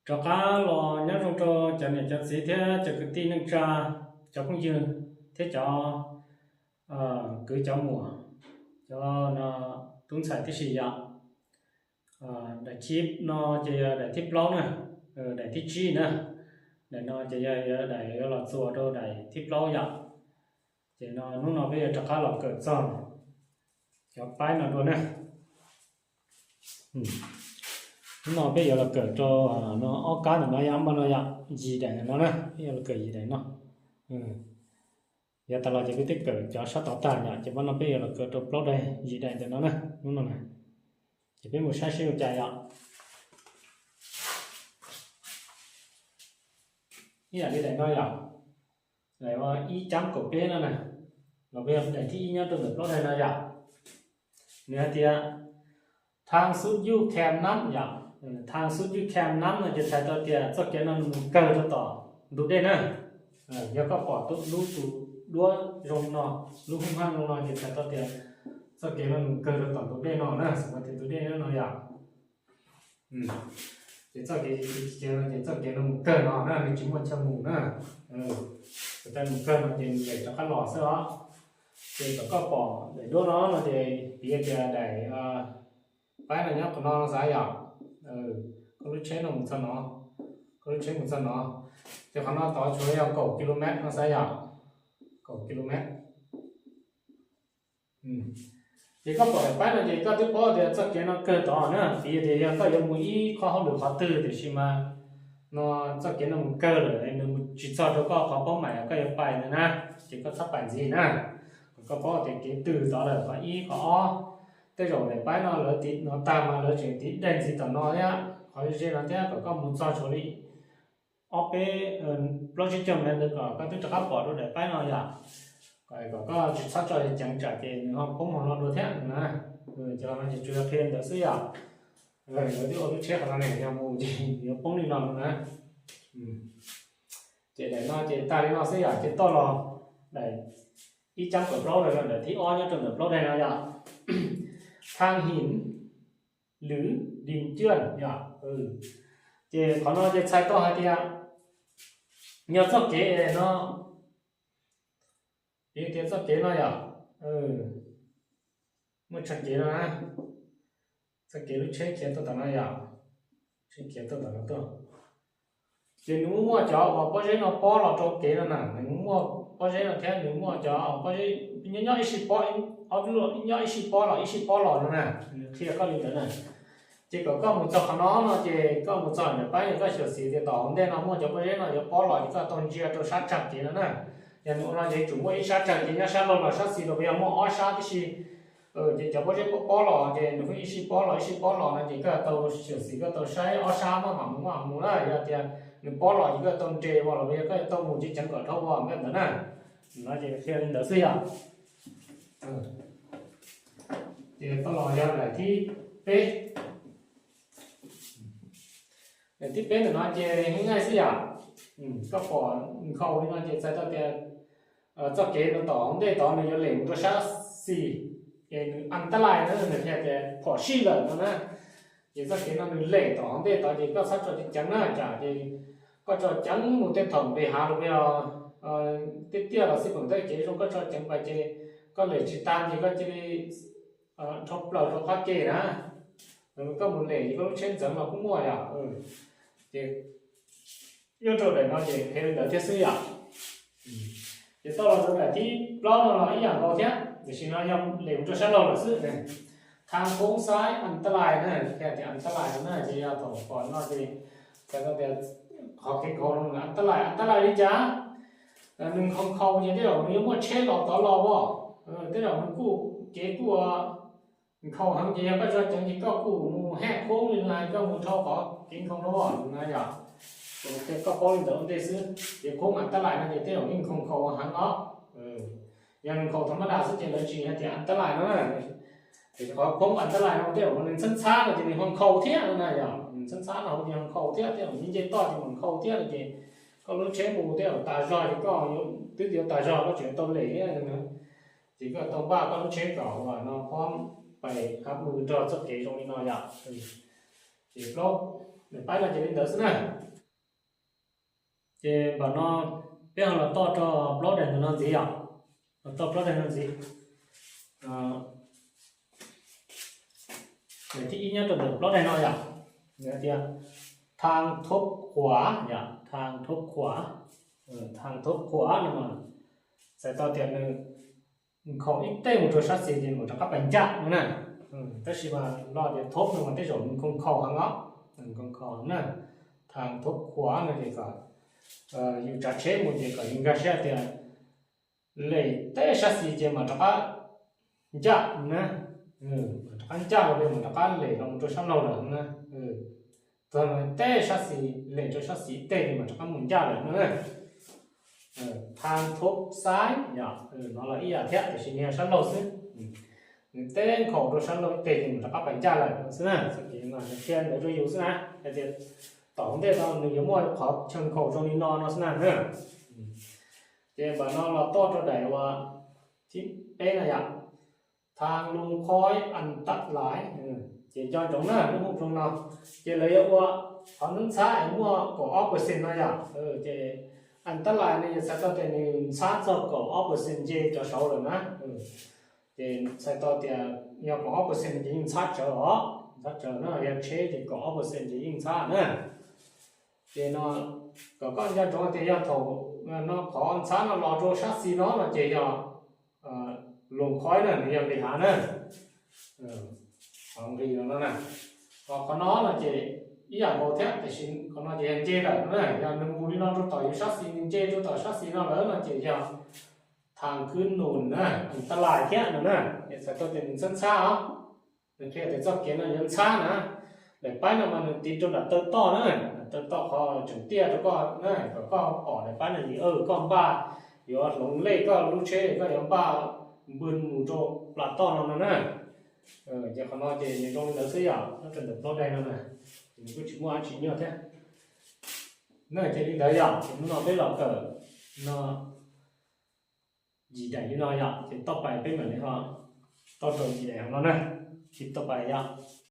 Rov qab los nyob zoo rau cov niam cov txiv thiab cov kwv tij neej tsa, cov phooj ywg thiab cov kwv cov muam, cov tub ntxhais tib si yom. Daim thib no ces yog daim thib plaub na, daim thib tsib na. Daim no ces yog daim yuav los txuas rau daim thib plaub yom. Ces no hnub no peb yuav rov qab los kawm txog cov paib no dua na. Hnub no peb yuav los kawm rau no ob kab ntawm no yom, npaj no yom, yim daim ntawm no na, peb yuav los kawm yim daim no. Yav tas los ces peb twb kawm cov sab tod tag yom, ces npaj no peb yuav los kawm rau plaub daim, yim daim ntawm no na, hnub no na. Ces peb mus saib seb ua cas yom. Ib yam li daim no yom, daim ib cab kaum peb no na, los peb daim thib ib nyob rau ntawm plaub daim no yom. Nws hais tias thang sub yuj kham nab yom, thang sub yuj kham nab no ces txhais tau tias txoj kev no nws mus kawg rau tom ntug dej na. Yog koj pom lub tus duab zoo li no, lub hoob haj zoo no ces txhais tau tias txoj kev no nws kawg rau tom ntug dej no na, xws li tias tus dej no yom. Ces txoj kev, ces txoj kev no mus kawg no na, nws tsis muaj chaw mus na. Txoj kev mus kawg no ces nws lem rov qab los xwb os. Ces thaum koj pom daim duab no no ces piv tias daim paib no nyob qhov no no xav yom. Koj lub tsheb no mus txog no, koj lub tsheb mus txog no, ces qhov no tod tsuas yog kaum kilomev no xav yom, kaum kilomev. Ces koj pom daim paib no ces koj twb paub tias txoj kev no kawg tod na, piv tias yog koj yuav mus ib qho hauj lwm qhov twg tiam sis mas no txoj kev no mus kawg lawm, nws mus tsis txog rau koj qhov paub mam koj yuav pais ntawd na, ces koj txhob pais ntxiv na. Kom koj paub tias kev twg tod lawm, qhov ib qhov ob. Tej zaum daim paib no lawv tiv no tag mas lawv tseem tiv daim ntxiv tom no thiab, qhov ze no thiab, kom koj mus txog tshuav li ob peb plaub tsib caug mev ntawd kom koj twb rov qab pom rau daim paib no yom. Kom koj tsis txhob tso ceev tsam ces nws ho poob hauv no dua thiab na. Ces los no ces tsuas yog qhia ntawd xwb yom. Lawv twb ua lub tsheb qhov no ne, yog mus ces yuav poob li no no na. Ces daim no ces tag li no xwb yom, ces toj los daim ib cab kaum plaub no, daim thib ob nyob rau ntawm plaub daim no yom. Thang him lwm dim cuaj yom. Ces qhov no ces txhais tau hais tias yog txoj kev no, piv tias txoj kev no yom, muaj txoj kev no na, txoj kev lub tsheb khiav tuaj tom no yom, tsheb khiav tuaj tom no tuaj. Ces nws muaj muaj cov uas pob zeb no pob los rau kev no na, nws muaj muaj pob zeb no thiab nws muaj cov pob zeb nyob nyob ib sij pob, ob lub nyob ib sij pob los ib sij pob los no na, nws qhia koj li ntawd na. Ces kom koj mus txog qhov no no ces koj mus txog ntawm paib ces koj xyuam xim tias tom hauv ntej no muaj cov pob zeb no yuav pob los ces koj tau ntsia rau sab tsag kev no na. Yog nws ua no ces yuav tsum muaj ib sab tsag kev nyob sab laug los sab xis los puas yog muaj ob sab tib si. Ces cov pob zeb pob pob los ces nws pheej ib sij pob los ib sij pob los no ces koj tau xyuam xim koj tau saib ob sab maj mam mus maj mam mus na. Yog tias nws pob los ces koj tau nres ua los puas yog koj yuav tau mus ceev ceev kom dhau ua nkaj ntawd na. No ces qhia li ntawd xwb yom. Ces toj los yog daim thib peb. Daim thib peb ntawm no ces yeej xwb yom. Koj pom nkhaus li no ces txhais tau tias txoj kev no tom ntej tod nws yuav lem mus rau sab xis, ces nws an tab lais na, nws qhia tias phom sij lawm no na. Ces txoj kev no nws lem tom ntej tod ces koj txhob tso ceev ceev na, tsam ces koj tso ceev mus tej thaum nqis hav los puas yog tiaj tiaj los xij peem tej kev zoo koj tso ceev pais ces koj lem tsis tag ces koj cia li dhau plaws rau qab ke na. Koj mus lem ces koj lub tsheb ntxeev los kuj muaj yom. Ces nyob rau daim no ces qhia li ntawd thiab xwb yom. Ces toj los rau daim thib plaub no los ib yam nkaus thiab, tiam sis no yog lem mus rau sab laug lawm xwb. Thab koob xaib an tab lais na, qhia tias an tab lais no na ces yog thaum pom no ces txhais tau tias qhov kev nkhaus no an tab lais, an tab lais li cas? Nws nkhaus nkhaus ces tej zaum nws yuav muaj tsheb los tod los as, tej zaum nws kuj kev kuj nkhaus heev ces yog koj tso ceev ces koj kuj mus haj khoob li na, koj mus dhau qhov kev nkhaus no na yom. Koj paub li ntawd ua ntej xwb, ces khoob an tab lais no ces tej zaum yeej nkhaus nkhaus heev os. Yog nkhaus tham ma das xwb ces lawv tsis hais tias an tab lais no na. Ces qhov khoob an tab lais no tej zaum nws ntxhab ntxhab no ces nws ho nkhaus thiab no na yom, nws ntxhab ntxhab no ces ho nkhaus thiab, tej zaum nce toj ces ho nkhaus thiab no ces koj lub tsheb mus tej zaum tas zog ces koj twb yuav tas zog koj tseem tau lem thiab. Ces koj tau npaj koj lub tsheb kom ua no phob pais hav pw nrog txoj kev zoo li no yom. Ces plaub Daim paib no ces li ntawd xwb na. Ces npam no peb ho los toj rau plaub daim ntawm no ntxiv yom. Los toj plaub daim no ntxiv. Daim thib ib nyob rau ntawm plaub daim no yom. Nws hais tias thang thub khuav yom, thang thub khuav, thang thub khuav no mas txhais tau tias nws nkhaus ib teg mus rau sab xis ces mam rov qab pais ncaj no na. Tab sis mas lo tias thub no mas tej zaum nws nkhaus nkhaus heev os, nkhaus nkhaus na. Thang thub khuav no ces kom yus tsav tsheb mus ces kom yus nkag siab tias lem teb sab xis ces mam rov qab ncaj na. Mam rov qab ncaj los li mam rov qab lem los rau sab laug lawm na. Txog teb sab xis, lem rau sab xis teg ces mam rov qab mus ncaj lawm no na. Thang thub xaib yom, no los ib yam thiab tiam sis nws yog sab laug xwb. Nws teb nkhaus rau sab laug ib teg ces mam rov qab pais ncaj lawm no xwb na. Txoj kev no qhia ntawd rau yus xwb na, hais tias tom ntej no nws yuav muaj qhov chaw nkhaus zoo li no no xwb na. Ces npam no los toj rau daim uas thib peb no yom, thang lus khoib an tab lais. Ces nco ntsoov na lub moo zoo no, ces lawv yuav ua qhov ntxhab es muaj kaum ob percent no yom. Ces an tab lais no yog txhais tau tias nws ntxhab txog kaum ob percent nce rov saud lawm na. Ces txhais tau tias yog kaum ob percent ces yeej ntxhab tsawv os, ntxhab tsawv na, yog tsheb ces kaum ob percent ces yeej ntxhab na. Ces no kom koj nco ntsoov tias yog thaum no qhov ntxhab no los rau sab xis no no ces yog lus khoib na, nws yog nqis hav na. Qhov nqis no na, qhov no no ces ib yam nkaus thiab tiam sis qhov no ces yog nce lawm no na. Yog nws mus li no rau tom yus sab xis, nws nce rau tom sab xis no lawm no ces yog thang khwb nus na, tab lais thiab no na. Ces txhais tau tias nws ntxhab ntxhab os. Nws qhia tias txoj kev no yuav ntxhab na. Daim paib no mas nws tiv rau nram taw toj na, nram taw toj qhov tseem tiaj rau koj na, kom koj pom daim paib no ces koj npaj yuav hloov lej koj lub tsheb, koj yuav npaj npws mus rau plas toj no no na. Ces qhov no ces nws zoo li ntawd xwb yom, nyob rau ntawm plaub daim no na, ces nws kuj tsis muaj dab tsi nyuaj thiab. Na ces li ntawd yom, ces hnub no peb los kawm no yim daim li no yom, ces toj pais peb mam li ho toj rau yim daim no na, ces toj pais yom.